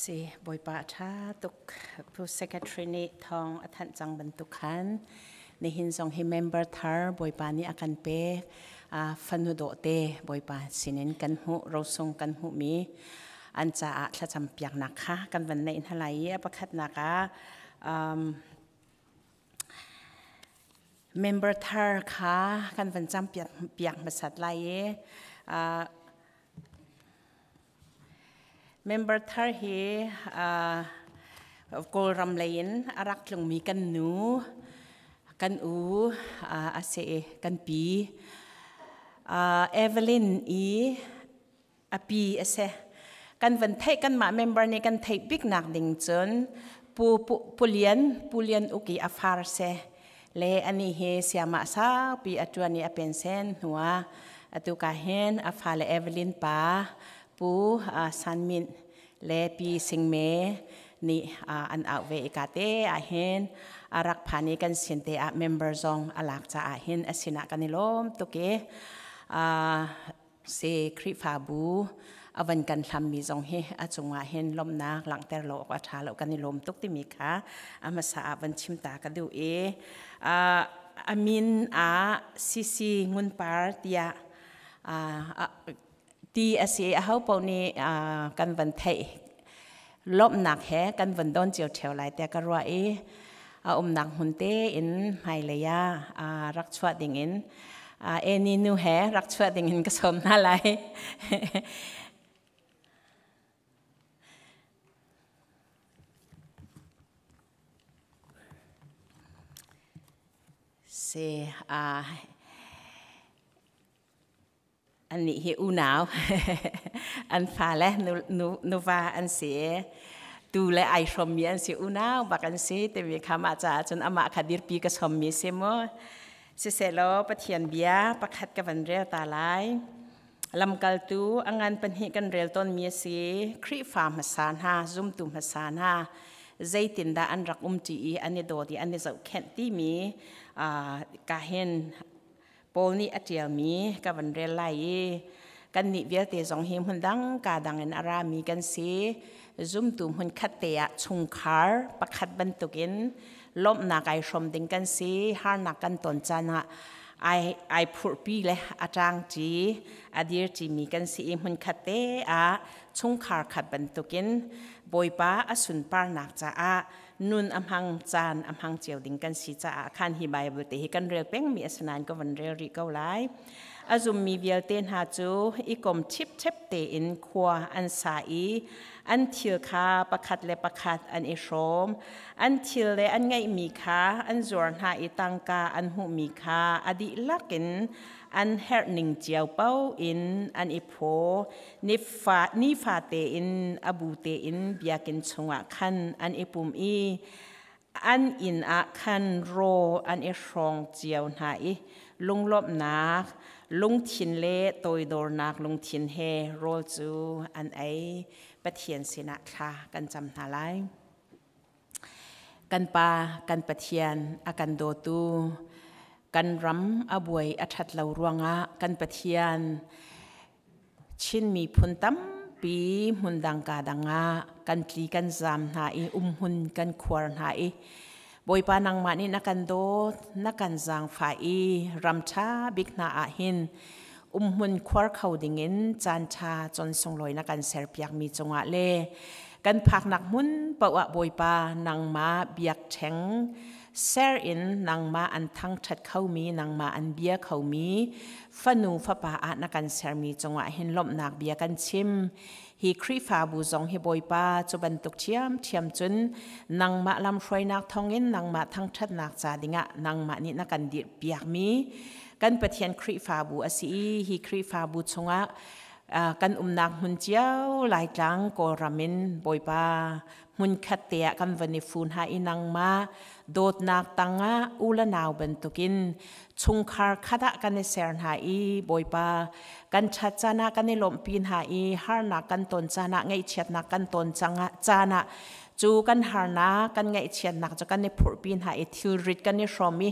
Si Bawipa a ṭha tuk. Pu Secretary nih thawng a thanh cang bantuk khan nihin zong hi member thar Bawipa nih a kan pek. Fanu dawhte Bawipa sinin kan hmuh, rosung kan hmuhmi an caah thlacam piaknak kha kan van neih hna lai i a pakhatnak ah member thar kha kan van cam piak hmasat lai i Member thar hi Kawlram lei in a rak tlungmi kan nu, kan u a si i kan pi. Evelyn i a pi a si. Kan van theih kanmah member nih kan theih biknak ding cun Pu Pu Lian Pu Lian Uk i a far si. Le ani hi siamah saupi a ṭuan i a pensen hnuah atu ka hin a fale Evelyn pa Pu San Min le Pi Sing Me nih an auh ve i ka te ah hin a rak phan i kan sin te ah member zong a lak caah hin a sinah kan i lawm tuk i Si Khrihfabu a van kan hlammi zong hi a cungah hin lawmhnak langhter lo awk a ṭha lo, kan i lawm tuk timi kha a hmasa ah van chim ta ka duh i a min ah Sisi Ngunpar tiah ti a si. Aho paoh nih kan van theih, lawmhnak he kan van don cio ṭheo lai tiah ka ruah i a umnak hmun te in hmailei ah rak chuah dingin Eni nu he rak chuah dingin ka sawm hna lai. Si Annih hi unau an fale nuva an si i tu le ai hrawmmi an si, unau bak an si timi kha mah caah cun amah kha dirpi ka sawmmi si mu. Sisehlaw Pathian bia pakhat ka van rel ta lai. Lamkaltu a ngan pahnih kan rel tawnmi a si. Khrihfa hmasa hna, zumtu hmasa hna zeitindah an rak umṭi i an i dawt i an i zohkhenh timi ka hin Paul nih a ṭialmi ka van rel lai i kannih vialte zong hi hmun dang ka dang in a rami kan si. Zumtu hmun khat te ah chungkhar pakhat bantukin lawmhnak ai hrawm ding kan si. Harnak kan ton caan ah ai ai phurhpi le a ṭangṭi a dirṭimi kan si i hmun khat te ah chungkhar khat bantukin Bawipa a sunparnak caah nun a hmang, caan a hmang cio ding kan si caah khan hi Bible te hi kan rel pengmi a si nain ka van rel rih ko lai. A zummi vialte hna cu i kom ṭhipṭhep tein khua an sa i an thil kha pakhat le pakhat an i hrawm. An thil le an ngeihmi kha an zuar hna i tangka an hmuhmi kha a dihlak in an herh ning cio paoh in an i phaw. Nifa tein a bu tein biakinn chungah khan an i pum i an inn ah khan raw an i hrawng cio hna i lunglawmhnak lungthin le toidornak lungthin he rawl cu an ei. Pathian sinah thla kan cam hna lai. Kan Pa, kan Pathian, a kan dawtu, kan ram a buai a ṭhat lo ruangah kan Pathian Chin miphun tampi hmundang ka dang ah kan tli kan zaam hna i umhmun kan khuar hna i Bawipa nangmah nih na kan dawt, na kan zaangfah i ram ṭha bik hna ah hin umhmun khuar kho dingin caan ṭha con sunglawi na kan serpiakmi cungah le kan phaknak hmun paoh ah Bawipa nangmah biakṭheng ser in nangmah an thangṭhat khomi, nangmah an bia khomi fanu fapa ah na kan sermi cungah hin lawmhnak bia kan chim. Hi Khrihfabu zong hi Bawipa cu bantuk ṭhiamṭhiam cun nangmah lamhruainak thawngin nangmah thangṭhatnak ca dingah nangmah nih na kan dirhpiakmi kan Pathian Khrihfabu a si i hi Khrihfabu chungah kan umnak hmun cio Laitlang Kawlram in Bawipa hmunkhat te ah kan van i fu hna i nangmah dawtnak tangah u le nau bantukin Chungkhar khat ah kan i ser hna i Bawipa kan ṭhat caan ah kan i lawmhpi hna i harnak kan ton caan ah, ngaihchiatnak kan ton caan ah cu kan harnak, kan ngaihchiatnak cu kan i phurhpi hna i thilrit kan i hrawm i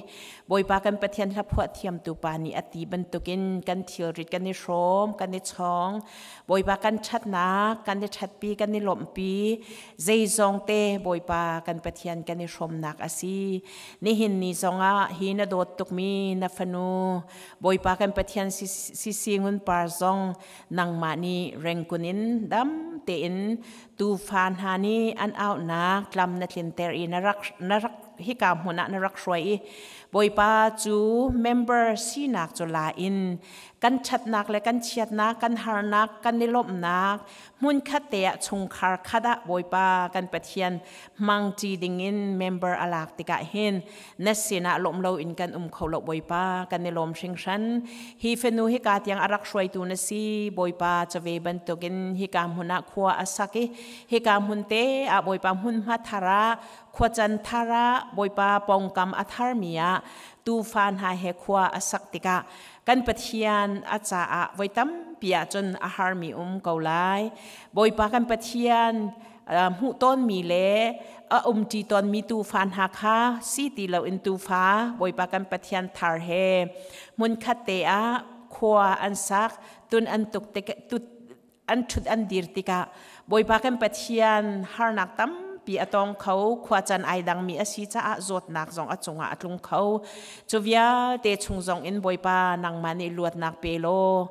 Bawipa kan Pathian hlaphuah thiamtu pa nih a ti bantukin kan thilrit kan i hrawm, kan i chawng. Bawipa kan ṭhatnak kan i ṭhatpi, kan i lawmhpi. Zeizong te Bawipa kan Pathian kan i hrawmnak a si. Nihin ni zongah hi na dawt tukmi na fanu Bawipa kan Pathian sisi ngun par zong nangmah nih rengkun in dam tein tuufa hna nih an auhnak tlam na tlinter i na rak hika hmun ah na rak hruai i Bawipa cu member sinak cu la in kan ṭhatnak le kan chiatnak, kan harnak, kan i lawmhnak hmunkhat te ah chungkhar khat ah Bawipa kan Pathian hmangṭi dingin member a lak tikah hin na sinah lawm loin kan um kho lo. Bawipa, kan i lawm hringhran. Hi fanu hika tiang a rak hruaitu na si. Bawipa, chave bantukin hika hmun ah khua a sak i hika hmun te ah Bawipa hmunhma thar ah, khuacan thar ah, Bawipa pawngkam a tharmi ah tuufa hna he khua a sak tikah kan Pathian a caah voi tampi ahcun a harmi um ko lai. Bawipa kan Pathian, hmuh tawnmi le a umṭi tawnmi tuufa hna kha si ti loin tuufa Bawipa kan Pathian thar he hmunkhat te ah khua an sak tun an tuk tik an ṭhut an dir tikah Bawipa kan Pathian, harnak tampi a tong kho. Khua can ai dangmi a si caah zawtnak zong a cungah a tlung kho. Cu vialte chung zong in Bawipa, nangmah nih luatnak pe law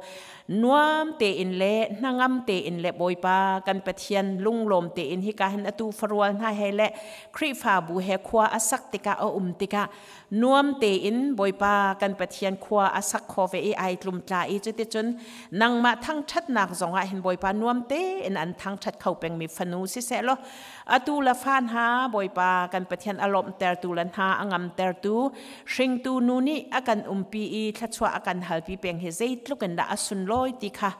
nuam tein le hnangam tein le Bawipa kan Pathian lunglawm tein hika hin atu farual hna he le Khrihfabu he khua a sak tikah, a um tikah nuam tein Bawipa kan Pathian khua a sak kho ve i ai tlumtla i cuticun nangmah thangṭhatnak zongah hin Bawipa nuam tein an thangṭhat kho pengmi fanu siseh law atu le fa hna Bawipa kan Pathian a lawmhtertu le hna a ngamtertu hringtu nu nih a kan umpi i thluachuah a kan halpi peng hi zeitluk in dah a sunlawi ti kha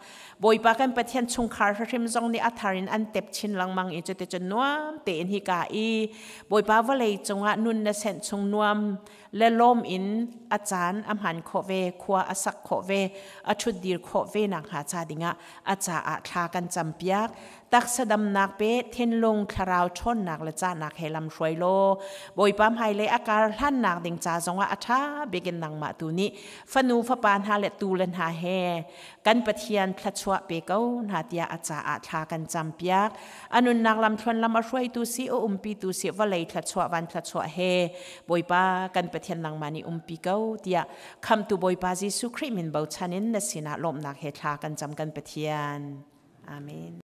Bawipa kan Pathian chungkhar hrim zong nih a thar in an tep chin lengmang i cuticun nuam tein hika i Bawipa vawlei cungah nun na senh chung nuam le lawm in a caan a hman khawh ve, khua a sak khawh ve, a ṭhutdir khawh ve nakhnga ca dingah a caah thla kan campiak. Taksa damnak pe, thinlung thlarau ṭhawnnak le cahnak he lam hruai law Bawipa hmailei a kar hlannak ding ca zongah a ṭha bik in nangmah tu nih fanu fapa hna le tu le hna he kan Pathian thluachuah pe ko hna tiah a caah thla kan campiak. A nunnak lamthluan lam a hruaitu si, a umpitu si, vawlei thluachuah, van thluachuah he Bawipa kan Pathian nangmah nih umpi ko tiah khamtu Bawipa Jesuh Khrih min bochan in na sinah lawmhnak he thla kan cam, kan Pathian. Amen.